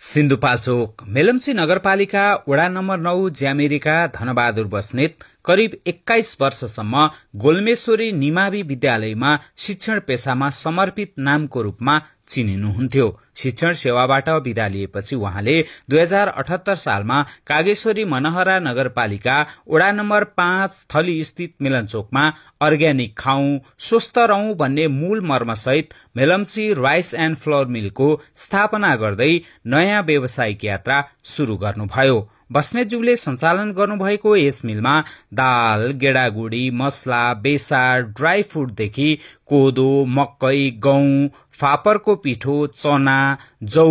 सिन्धुपाल्चोक मेलम्ची नगरपालिका वडा नम्बर 9 ज्यामेरीका धनबहादुर बस्नेत करिब 21 वर्षसम्म गोलमेश्वरी निमावि विद्यालयमा शिक्षण पेशामा समर्पित नामको रूपमा चिनिनुहुन्थ्यो। शिक्षण सेवाबाट विदा लिएपछि उहाँले 2078 सालमा कागेश्वरी मनहरा नगरपालिका वडा नम्बर 5 थली स्थित मिलनचोकमा अर्ग्यानिक खाउँ स्वस्थ रहौं भन्ने मूल मर्मसहित मेलम्ची राइस एन्ड फ्लोर मिलको स्थापना गर्दै नयाँ व्यावसायिक यात्रा शुरू गर्नुभयो। बस्नेतज्यूले सञ्चालन गर्नुभएको यस मिलमा दाल, गेडागुडी, मसला, बेसार, ड्राई फ्रुटदेखि कोदो, मकै, गहुँ, फापरको पिठो, चना, जौ,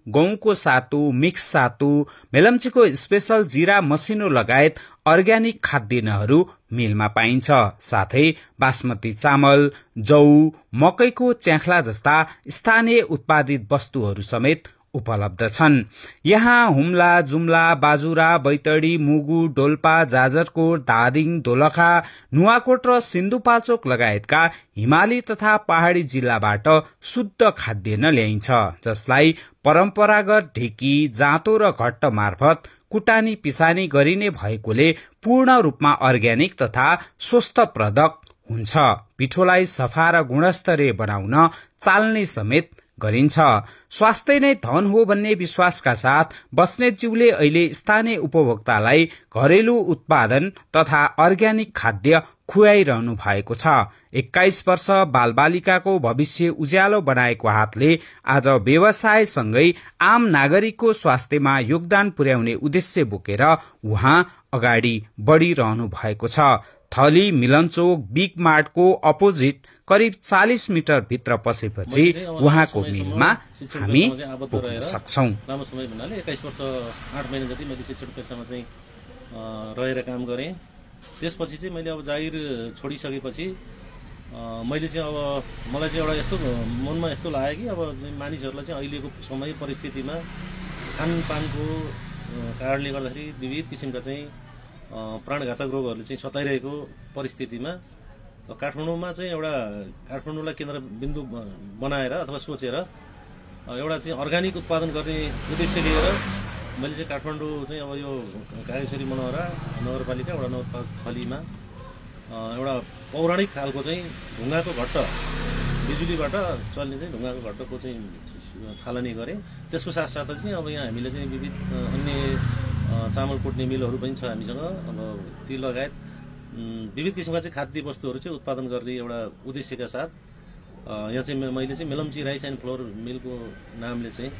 गहुँको सातु, मिक्स सातु, मेलम्चीको स्पेशल जीरा मसिनो लगायत अर्ग्यानिक खाद्यान्नहरू मिलमा पाइन्छ। साथै बासमती चामल, जौ, मकैको च्याख्ला जस्ता स्थानीय उत्पादित वस्तुहरू समेत उपलब्ध छन्। यहाँ हुम्ला, जुम्ला, बाजुरा, बैतडी, मुगु, डोल्पा, जाजरकोट, धादिङ, दोलखा, नुवाकोट र सिन्धुपाल्चोक लगायतका हिमाली तथा पहाडी जिल्लाबाट शुद्ध खाद्यान्न ल्याइन्छ, जसलाई परम्परागत ढिकी, जाँतो र घट्ट मार्फत कुटानी पिसानी गरिने भएकोले पूर्ण रूपमा अर्ग्यानिक तथा स्वस्थप्रदक हुन्छ। पिठोलाई सफा र गुणस्तरीय बनाउन चाल्ने समेत गरिन्छ। स्वास्थ्य नै धन हो भन्ने विश्वासका साथ बस्नेतज्यूले अहिले स्थानीय उपभोक्तालाई घरेलु उत्पादन तथा अर्ग्यानिक खाद्य खुवाइरहनु भएको छ। 21 वर्ष बालबालिकाको भविष्य उज्यालो बनाएको हातले आज व्यवसायसँगै आम नागरिकको स्वास्थ्यमा योगदान पुर्याउने उद्देश्य बोकेर उहाँ अगाडि बढिरहनु भएको छ। थली मिलनचोक बिग मार्टको अपोजिट करिब 40 मिटर भित्र पसेपछि उहाँको मिलमा हामी पुग्न सक्छौं। लामो समय भन्नाले 21 वर्ष 8 महिना जति मैले शिक्षण पेशामा चाहिँ रहेर काम गरेँ। त्यसपछि चाहिँ मैले अब जागिर छोडिसकेपछि मैले चाहिँ अब मलाई चाहिँ एउटा यस्तो मनमा यस्तो लाग्यो कि अब मानिसहरूलाई चाहिँ अहिलेको समय परिस्थितिमा खानपानको कारणले गर्दाखेरि विविध किसिमका चाहिँ प्राणघातक रोगहरूले चाहिँ सताइरहेको परिस्थितिमा काठमाडौँमा चाहिँ एउटा काठमाडौँलाई केन्द्रबिन्दु बनाएर अथवा सोचेर एउटा चाहिँ अर्ग्यानिक उत्पादन गर्ने उद्देश्य लिएर मैले चाहिँ काठमाडौँ चाहिँ अब यो कागेश्वरी मनहरा नगरपालिका वडा नम्बर 5 थलीमा एउटा पौराणिक खालको चाहिँ ढुङ्गाको घट्ट बिजुलीबाट चल्ने चाहिँ ढुङ्गाको घट्टको चाहिँ थालनी गरेँ। त्यसको साथसाथै चाहिँ अब यहाँ हामीले चाहिँ विविध अन्य चामल कुट्ने मिलहरू पनि छ हामीसँग। अब ती लगायत विविध किसिमका चाहिँ खाद्य वस्तुहरू चाहिँ उत्पादन गर्ने एउटा उद्देश्यका साथ यहाँ चाहिँ मैले चाहिँ मेलम्ची राइस एन्ड फ्लोर मिलको नामले चाहिँ